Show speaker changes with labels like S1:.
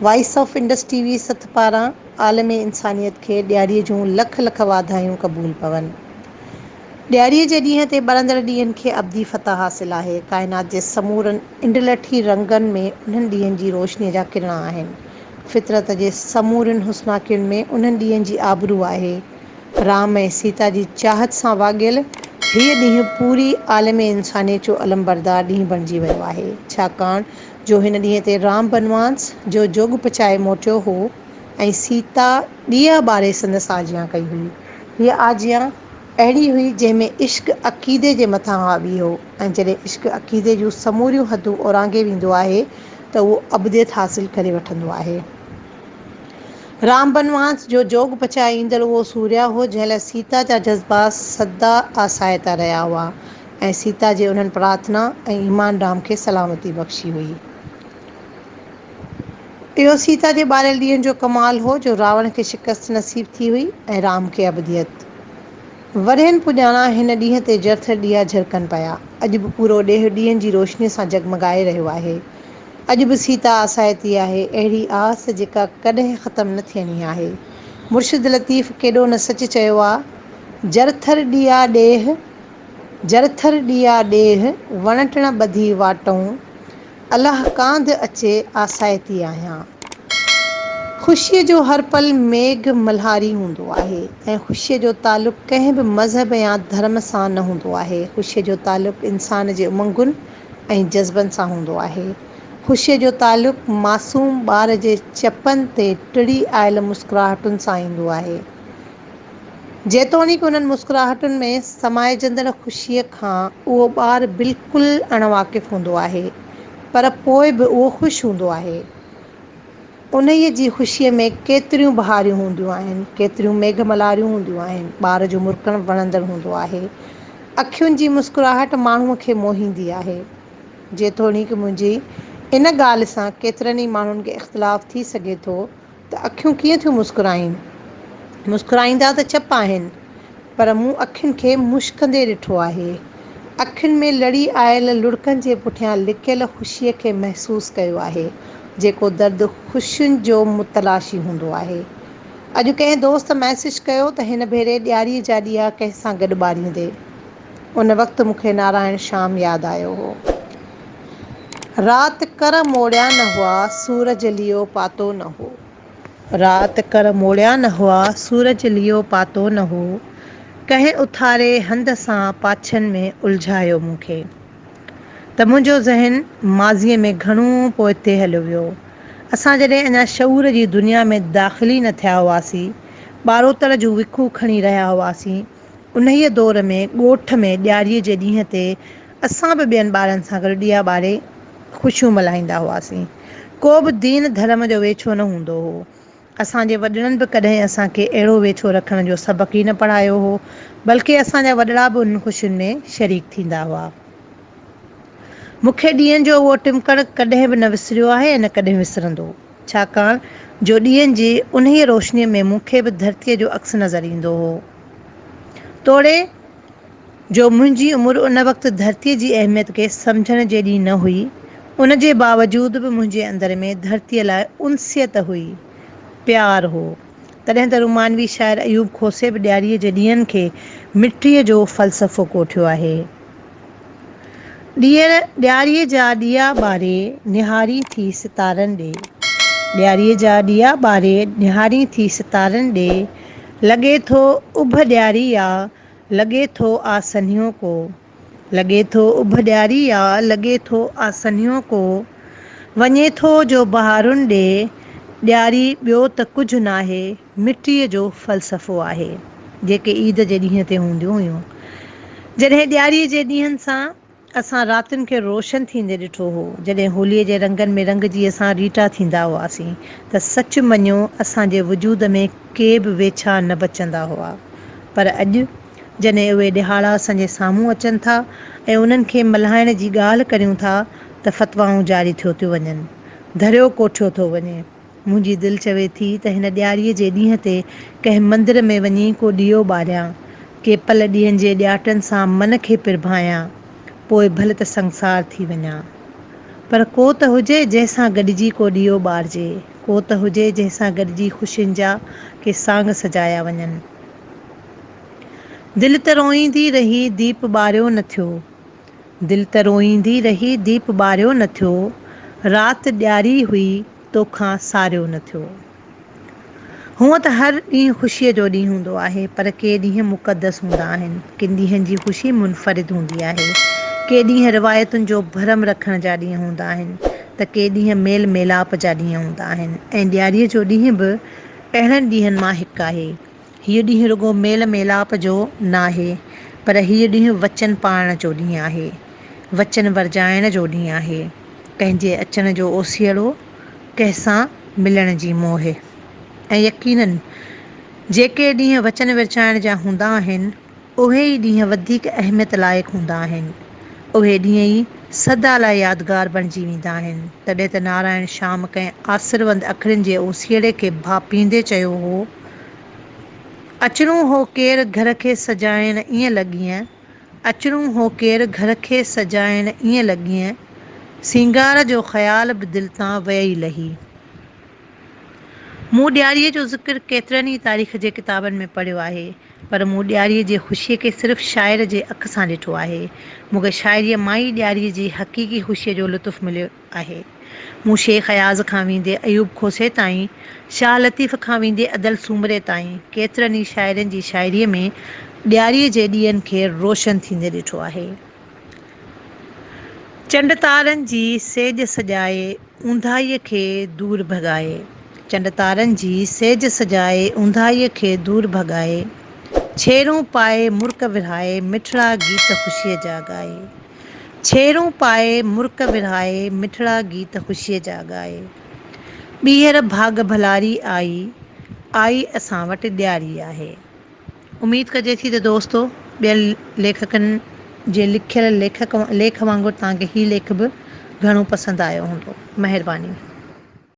S1: Voice of Indus T V سٿ پاران عالم انسانيت کي ڏياريء جون لک لک واڌايون قبول پون. ڏياريء جي ڏينهن تي ٻرندڙ ڏيئن کي ابدي فتح حاصل آهي. ڪائنات جي سمورن انڊلٺي رنگن ۾ انهن ڏيئن جي روشنيء جا ڪرڻا آهن. فطرت جي سمورين حسناڪين ۾ انهن ڏيئن جي آبرو آهي. رام ۽ سيتا جي چاهت سان واڳيل هيء ڏينهن پوري عالم انسانيت جو علمبردار ڏينهن بڻجي ويو آهي، ڇاڪاڻ جو هن ڏينهن تي رام بنوانس جو جوڳ پچائي موٽيو هو ۽ سيتا ڏيئا ٻاري سندس آجيان ڪئي هئي. هيء آجيان اهڙي هئي، جنهن ۾ عشق عقيدي جي مٿان حاوي هو ۽ جڏهن عشق عقيدي جون سموريون حدون اورانگهي ويندو آهي ته اهو ابديت حاصل ڪري وٺندو آهي. رام بنوانس جو جوڳ پچائي ايندڙ اهو سوريا هو، جنهن لاء سيتا جا جذبا سدا آسائتا رهيا هئا ۽ سيتا جي انهن پرارٿنا ۽ ايمان رام کي سلامتي بخشي هئي. اهو سيتا جي ٻاريل ڏينهن جو ڪمال هو، جو راوڻ کي شڪست نصيب ٿي هئي ۽ رام کي ابديت. ورهين پڄاڻان هن ڏينهن تي جرٿر ڏيئا جرڪن پيا. اڄ به پورو ڏيهه ڏيئن جي روشنيء سان جڳمڳائي رهيو آهي. اڄ به سيتا آسائتي آهي، اهڙي آس جيڪا ڪڏهن ختم نه ٿيڻي آهي. مرشد لطيف ڪيڏو نه سچ چيو آ، جرٿر ڏيئا ڏيهه، جرٿر ڏيئا ڏيهه، وڻٽڻ ٻڌي واٽئون، الله ڪانڌ اچي آسائتي آهيان. خوشيء جو هر پل ميگهه ملهاري هوندو آهي ۽ خوشيء جو تعلق ڪنهن به مذهب يا ڌرم سان نه هوندو آهي. خوشيء جو تعلق انسان جي امنگن ۽ جذبن سان هوندو آهي. خوشيء جو تعلق معصوم ٻار جي چپن تي ٽڙي آيل مسڪراهٽن سان ايندو آهي. جيتوڻيڪ انهن مسڪراهٽن ۾ سمائجندڙ خوشيء کان اهو ٻار بلڪل اڻ واقف هوندو آهي، پر پوء به اهو خوش هوندو آهي. انهيء جي خوشيء ۾ ڪيتريون بهاريون هونديون آهن، ڪيتريون ميگهه ملهاريون هونديون آهن. ٻار جو مرڪڻ وڻندڙ هوندو آهي. اکين جي مسڪراهٽ ماڻهوء کي موهيندي آهي. جيتوڻيڪ منهنجي ان ڳالهه سان ڪيترن ئي ماڻهن کي اختلاف ٿي سگهي ٿو ته اکيون ڪيئن ٿيون مسڪرائين؟ مسڪرائيندا ته چپ آهن، پر مون اکين کي مشڪندي ڏٺو آهي. اکين ۾ لڙي آيل لڙڪن جي پٺيان لڪيل خوشيء کي محسوس ڪيو آهي، جيڪو درد خوشين جو متلاشي هوندو آهي. اڄ ڪنهن دوست مئسيج ڪيو ته هن ڀيري ڏياريء جا ڏيئا ڪنهن سان گڏ ٻاريندي؟ ان وقت مون کي نارائڻ شيام ياد آيو هو. رات ڪر موڙيا نه هئا، سورج ليئو پاتو نه هو. رات ڪر موڙيا نه هئا، سورج ليئو پاتو نه هو. ڪنهن اٿاري هنڌ سان پاڇن ۾ الجهايو مون کي. ته منهنجو ذهن ماضيء ۾ گهڻو پوئتي هليو ويو. اسان جڏهن اڃا شعور جي دنيا ۾ داخل ئي نه ٿيا هئاسين، ٻاروتڻ جون وکون کڻي رهيا هئاسين، انهيء دور ۾ ڳوٺ ۾ ڏياريء جي ڏينهن تي اسان به ٻين ٻارن سان گڏ ڏيئا ٻاري خوشيون ملهائيندا هئاسين. ڪو به دين ڌرم جو ويڇو نه هوندو هو. اسان جي وڏڙن به ڪڏهن اسان کي اهڙو ويڇو رکڻ جو سبق ئي نه پڙهايو هو، بلڪه اسان جا وڏڙا به انهن خوشين ۾ شريڪ ٿيندا هئا. مون کي ڏيئن جو اهو ٽمڪڻ ڪڏهن به نه وسريو آهي ۽ نه ڪڏهن وسرندو. ڇاڪاڻ جو ڏينهن جي انهيء روشنيء ۾ مون کي به ڌرتيء جو عڪس نظر ايندو هو. توڙي جو منهنجي عمر ان وقت ڌرتيء جي اهميت کي سمجهڻ جيڏي نه هئي، ان جي باوجود به منهنجي اندر ۾ ڌرتيء لاء انسيت هئي، پيار هو. تڏهن ته رومانوي شاعر ايوب کوسي به ڏياريء جي ڏينهن کي مٽيء جو فلسفو ڪوٺيو آهي. ڏيئر ڏياريء جا ڏيئا ٻاري، نهارين ٿي ستارن ڏي. ڏياريء جا ڏيئا ٻاري، نهارين ٿي ستارن ڏي. لڳي ٿو اڀ ڏياري آ، لڳي ٿو آ سنهيو ڪو. لڳي ٿو اڀ ڏياري آ، لڳي ٿو آ سنهيو ڪو. وڃي ٿو جو بهارن ڏي، ڏياري ٻيو ته ڪجهه ناهي. مٽيء جو فلسفو آهي، جيڪي عيد جي ڏينهن تي هونديون هيون. جڏهن ڏياريء جي ڏينهن سان اسان راتين کي روشن ٿيندي ڏٺو هو، جڏهن هوليء جي رنگن ۾ رنگجي اسان ريٽا ٿيندا هئاسين ته سچ مڃو اسان جي وجود ۾ ڪي به ويڇا نه بچندا هئا. پر اڄ جڏهن اهي ڏهاڙا اسان جي سامهون اچن ٿا ۽ انهن کي ملهائڻ جي ڳالهه ڪريون ٿا ته فتوائون جاري ٿيو ٿيون وڃن. ڌريو ڪوٺيو ٿو وڃي. منهنجي دل چوي ٿي ته هن ڏياريء جي ڏينهن تي ڪنهن مندر ۾ وڃي ڪو ڏيئو ٻاريان، ڪي پل ڏيئن جي ڏياٽن سان من کي پرڀايان، پوء ڀل ته سنگسار ٿي وڃان. پر ڪو ته هجي جنهن سان گڏجي ڪو ڏيئو ٻارجي، ڪو ته هجي جنهن سان گڏجي خوشين جا ڪي سانگ سجايا وڃن. دل ته روئيندي رهي ديپ ٻاريو نه ٿيو. دل ته روئيندي رهي ديپ ٻاريو نه ٿيو. رات ڏياري هئي توکان ساريو نه ٿيو. هونء ته هر ڏينهن خوشيء جو ڏينهن هوندو آهي، پر ڪي ڏينهن مقدس هوندا آهن. ڪن ڏينهن جي خوشي منفرد هوندي آهي. ڪي ڏينهن روايتن جو ڀرم رکڻ جا ڏينهن هوندا آهن ته ڪي ڏينهن ميل ميلاپ جا ڏينهن هوندا آهن ۽ ڏياريء جو ڏينهن به اهڙن ڏينهن مان هڪ آهي. هيء ڏينهن رڳو ميل ميلاپ جو ناهي، پر هيء ڏينهن وچن پاڙڻ جو ڏينهن آهي. وچن ورجائڻ جو ڏينهن آهي. ڪنهن جي اچڻ جو اوسيئڙو، ڪنهن سان ملڻ جي موهه ۽ يقينن جيڪي ڏينهن وچن ورچائڻ جا هوندا آهن، اهي ئي ڏينهن وڌيڪ اهميت لائق هوندا آهن. اهي ڏينهن ئي سدا لاء يادگار بڻجي ويندا آهن. تڏهن ته نارائڻ شيام ڪنهن آسروند اکڙين جي اوسيئڙي کي ڀاپيندي چيو هو، اچڻو هو ڪير گهر کي سجائڻ ائين لڳينء، اچڻو هو ڪير گهر کي سجائڻ ائين لڳينء، سينگار جو خيال به دل تان ويئي لهي. مون ڏياريء جو ذڪر ڪيترن ئي تاريخ جي ڪتابن ۾ پڙهيو آهي، پر مون ڏياريء جي خوشيء کي صرف شاعر جي اک سان ڏٺو آهي. مون کي شاعريء مان ئي ڏياريء جي حقيقي خوشيء جو لطف مليو. آهي. مون شيخ اياز کان ويندي ايوب کوسي تائين، شاهه لطيف کان ويندي ادل سومري تائين ڪيترن ئي شاعرن جي شاعريء ۾ ڏياريء جي ڏينهن کي روشن ٿيندي ڏٺو آهي. چنڊ تارن جي سيج سجائي اونداهيء کي دور ڀڳائي. چنڊ تارن جي سيج سجائي اونداهيء کي دور ڀڳائي. ڇيرون پائي مرڪ ورهائي مٺڙا گيت خوشيء جا ڳائي. ڇيرون پائي، مرڪ ورهائي، مٺڙا گيت خوشيء جا ڳائي. ٻيهر ڀاڳ ڀلاري آئي، آئي اسان وٽ ڏياري آهي. اميد ڪجي ٿي ته دوستو ٻين ليکڪن جي لکيل ليک وانگر توهان کي هي ليک به گهڻو پسند آيو هوندو. مهرباني.